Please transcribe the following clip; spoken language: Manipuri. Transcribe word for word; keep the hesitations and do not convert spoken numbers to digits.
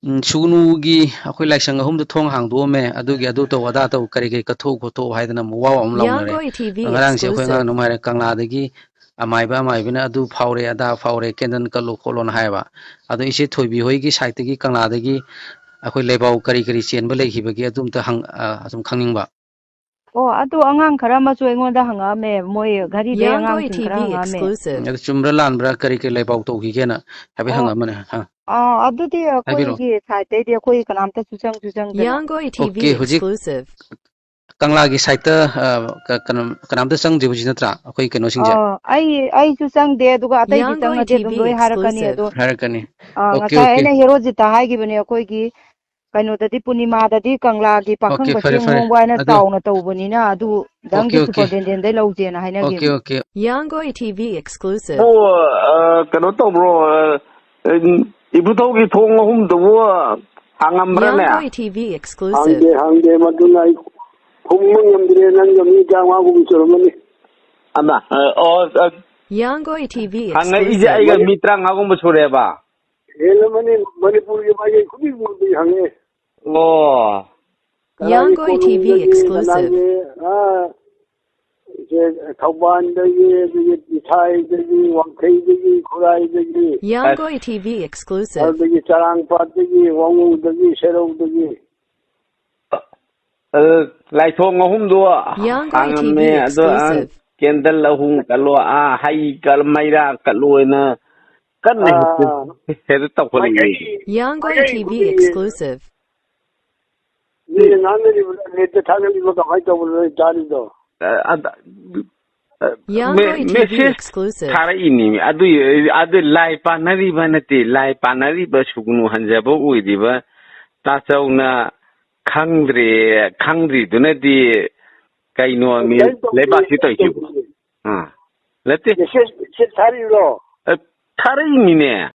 ꯎꯝ, ꯁꯨꯒꯅꯨꯒꯤ ꯑꯩꯈꯣꯏ ꯂꯥꯏꯁꯪ ꯑꯍꯨꯝꯗ ꯊꯣꯡ ꯍꯥꯡꯗꯣꯛꯑꯝꯃꯦ, ꯑꯗꯨꯒꯤ ꯑꯗꯨ ꯇꯧ, ꯑꯗꯥ ꯇꯧ, ꯀꯔꯤ ꯀꯔꯤ ꯀꯠꯊꯣꯛꯎ ꯈꯣꯠꯊꯣꯛꯎ ꯍꯥꯏꯗꯅ ꯑꯃꯨꯛ ꯋꯥ ꯋꯥ ꯑꯃ ꯂꯥꯎꯅꯔꯦ꯫ Yanggoi T V ꯉꯔꯥꯡꯁꯦ ꯑꯩꯈꯣꯏ ꯑꯉꯥꯡ exclusive꯫ ꯅꯨꯡꯉꯥꯏꯔꯦ, ꯀꯪꯂꯥꯗꯒꯤ ꯑꯃꯥꯏꯕ ꯑꯃꯥꯏꯕꯤꯅ ꯑꯗꯨ ꯐꯥꯎꯔꯦ, ꯑꯗꯥ ꯐꯥꯎꯔꯦ, ꯀꯦꯟꯗꯜ ꯀꯠꯂꯣ ꯈꯣꯠꯂꯣꯅ ꯍꯥꯏꯌꯦꯕ꯫ ꯑꯗꯣ ꯏꯆꯦ ꯊꯣꯏꯕꯤ ꯍꯣꯏꯒꯤ ꯁꯥꯏꯠꯇꯒꯤ ꯀꯪꯂꯥꯗꯒꯤ ꯑꯩꯈꯣꯏ ꯂꯩꯕꯥꯎ ꯀꯔꯤ ꯀꯔꯤ ꯆꯦꯟꯕ ꯂꯩꯈꯤꯕꯒꯦ, ꯑꯗꯨ ꯑꯝꯇ ꯍꯪ-, ꯑ, ꯑꯗꯨꯝ ꯈꯪꯅꯤꯡꯕ꯫ ꯑꯣ, ꯑꯗꯨ ꯑꯉꯥꯡ ꯈꯔ ꯑꯃꯁꯨ ꯑꯩꯉꯣꯟꯗ ꯍꯪꯉꯛꯑꯝꯃꯦ, ꯃꯣꯏ ꯘꯔꯤꯗꯩ Yanggoi ꯑꯉꯥꯡꯁꯤꯡ ꯈꯔ T V ꯍꯪꯉꯛꯑꯝꯃꯦ꯫ Exclusive꯫ ꯑꯗꯨ ꯆꯨꯝꯕ꯭ꯔꯥ ꯂꯥꯟꯕ꯭ꯔꯥ, ꯀꯔꯤ ꯀꯔꯤ ꯂꯩꯕꯥꯎ ꯇꯧꯈꯤꯒꯦꯅ ꯍꯥꯏꯐꯦꯠ ꯑꯣ, ꯍꯪꯉꯛꯑꯝꯕꯅꯦ꯫ ꯑꯥ꯫ ꯑꯥ, ꯑꯗꯨꯗꯤ ꯍꯥꯏꯕꯤꯔꯛꯑꯣ꯫ ꯑꯩꯈꯣꯏꯒꯤ ꯁꯥꯏꯠꯇꯩꯗꯤ ꯑꯩꯈꯣꯏ ꯀꯅꯥꯝꯇꯁꯨ ꯆꯪꯁꯨ ꯆꯪꯗꯅ꯫ Yanggoi T V ꯑꯣꯀꯦ, ꯍꯧꯖꯤꯛ exclusive꯫ ꯀꯪꯂꯥꯒꯤ ꯁꯥꯏꯠꯇ, ꯑ, ꯀ-, ꯀꯩꯅꯣ, ꯀꯅꯥꯝꯇ ꯆꯪꯗ꯭ꯔꯤꯕ ꯍꯧꯖꯤꯛ ꯅꯠꯇ꯭ꯔꯥ, ꯑꯩꯈꯣꯏ ꯀꯩꯅꯣꯁꯤꯡꯁꯦ? ꯑꯥ, ꯑꯩ, ꯑꯩꯁꯨ ꯆꯪꯗꯦ, ꯑꯗꯨꯒ ꯑꯇꯩꯗꯤ Yanggoi ꯆꯪꯉꯗꯤ ꯑꯗꯨꯝ T V ꯂꯣꯏ ꯍꯥꯏꯔꯛꯀꯅꯤ꯫ Exclusive꯫ ꯑꯗꯣ, ꯍꯥꯏꯔꯛꯀꯅꯤ꯫ ꯑꯥ, ꯑꯣꯀꯦ, ꯉꯁꯥꯏ ꯑꯣꯀꯦ꯫ ꯑꯩꯅ ꯍꯦꯔꯣꯖꯤꯠꯇ ꯍꯥꯏꯈꯤꯕꯅꯦ, ꯑꯩꯈꯣꯏꯒꯤ ꯀꯩꯅꯣꯗꯗꯤ, ꯄꯨꯔꯅꯤꯃꯥꯗꯗꯤ ꯀꯪꯂꯥꯒꯤ ꯄꯥꯈꯪ ꯑꯣꯀꯦ, ꯐꯔꯦ, ꯃꯁꯦꯟ ꯐꯔꯦ꯫ ꯉꯣꯡꯕ ꯍꯥꯏꯅ ꯑꯗꯣ, ꯆꯥꯎꯅ ꯇꯧꯕꯅꯤꯅ, ꯑꯗꯨꯗꯪꯗꯤ ꯑꯣꯀꯦ, ꯑꯣꯀꯦ꯫ ꯁꯨꯄꯔ ꯗꯦꯟꯗꯦꯟꯗꯩ ꯂꯧꯁꯦꯅ ꯑꯣꯀꯦ, ꯍꯥꯏꯅꯈꯤꯕꯅꯦ꯫ Okay. Yanggoi T V exclusive꯫ ꯑꯣ, ꯑ, ꯀꯩꯅꯣ ꯇꯧꯕ꯭ꯔꯣ, ꯑ, ꯏꯕꯨꯙꯧꯒꯤ ꯊꯣꯡ ꯑꯍꯨꯝꯗꯨꯕꯨ ꯍꯥꯡꯉꯝꯕ꯭ꯔꯥꯅꯦ? Yanggoi T V exclusive꯫ ꯍꯥꯡꯗꯦ, ꯍꯥꯡꯗꯦ, ꯃꯗꯨꯅ ꯑꯩ ꯈꯨꯝꯕ ꯉꯝꯗ꯭ꯔꯦ, ꯅꯪꯒ ꯃꯤ ꯇꯔꯥꯃꯉꯥꯒꯨꯝꯕ ꯁꯨꯔꯝꯃꯅꯤ꯫ ꯑꯃ, ꯑ, ꯑꯣ, ꯑ, Yanggoi T V ꯍꯪꯉꯛꯏꯁꯦ exclusive꯫ ꯑꯩꯒ ꯃꯤ ꯇꯔꯥꯃꯉꯥꯒꯨꯝꯕ ꯁꯨꯔꯦꯕ? ꯍꯦꯜꯂꯝꯃꯅꯤ, ꯃꯅꯤꯄꯨꯔꯒꯤ ꯃꯥꯏꯀꯩ ꯈꯨꯗꯤꯡꯃꯛꯇꯒꯤ ꯍꯪꯉꯦ꯫ ꯑꯣ꯫ ꯀꯅꯥꯒꯤ Yanggoi T V ꯀꯣꯅꯨꯡꯗꯒꯤ, exclusive꯫ ꯀꯅꯥꯒꯤ, ꯑꯥ, ꯁꯦ, ꯊꯧꯕꯥꯜꯗꯒꯤ, ꯑꯗꯒꯤ ꯄꯤꯊꯥꯏꯗꯒꯤ, ꯋꯥꯡꯈꯩꯗꯒꯤ, ꯈꯨꯔꯥꯏꯗꯒꯤ, Yanggoi T V exclusive꯫ ꯑꯗꯨꯗꯒꯤ ꯆꯔꯥꯡꯄꯥꯠꯇꯒꯤ, ꯋꯥꯉꯨꯗꯒꯤ, ꯁꯦꯔꯧꯗꯒꯤ꯫ ꯑ, ꯂꯥꯏꯊꯣꯡ ꯑꯍꯨꯝꯗꯣ Yanggoi ꯍꯥꯡꯉꯝꯃꯦ꯫ T V ꯑꯗꯣ, ꯑ, exclusive꯫ ꯀꯦꯟꯗꯜ ꯑꯍꯨꯝ ꯀꯠꯂꯣ, ꯑꯥ, ꯍꯩ ꯀꯠ-, ꯃꯩꯔꯥ ꯀꯠꯂꯣꯅ ꯀꯟꯅ ꯑꯥ꯫ ꯍꯦꯛꯇ, ꯍꯦꯛꯇ ꯇꯧꯈꯠꯂꯛꯏ꯫ Yanggoi T V exclusive꯫ ꯃꯤꯅ ꯉꯥꯡꯅꯔꯤꯕ, ꯅꯦꯠꯇ ꯊꯥꯒꯠꯂꯤꯕ ꯀꯃꯥꯏꯅ ꯇꯧꯕꯅꯣ ꯅꯣꯏ ꯇꯥꯔꯤꯗꯣ? ꯑ, ꯑꯗ, ꯑ, Yanggoi ꯃꯦ-, T V ꯃꯦꯁꯦꯖ exclusive꯫ ꯊꯥꯔꯛꯏꯅꯤ꯫ ꯑꯗꯨ, ꯑꯗꯨ ꯂꯥꯏ ꯄꯥꯟꯅꯔꯤꯕ ꯅꯠꯇꯦ, ꯂꯥꯏ ꯄꯥꯟꯅꯔꯤꯕ ꯁꯨꯒꯅꯨ ꯍꯟꯖꯕ ꯑꯣꯏꯔꯤꯕ ꯇꯥꯆꯧꯅ ꯈꯪꯗ꯭ꯔꯦ, ꯈꯪꯗ꯭ꯔꯤꯗꯨꯅꯗꯤ ꯀꯩꯅꯣ ꯃꯤ ꯀꯩꯝ ꯇꯧꯗꯦ, ꯂꯩꯕꯥꯛꯁꯤ ꯀꯩꯝ ꯇꯧꯔꯤꯁꯤꯕꯣ? ꯇꯧꯗꯦ꯫ ꯑꯥ, ꯅꯠꯇꯦ꯫ ꯃꯦꯁꯦꯖ, ꯃꯦꯁꯦꯖ ꯊꯥꯔꯤꯔꯣ? ꯑ, ꯊꯥꯔꯛꯏꯅꯤꯅꯦ꯫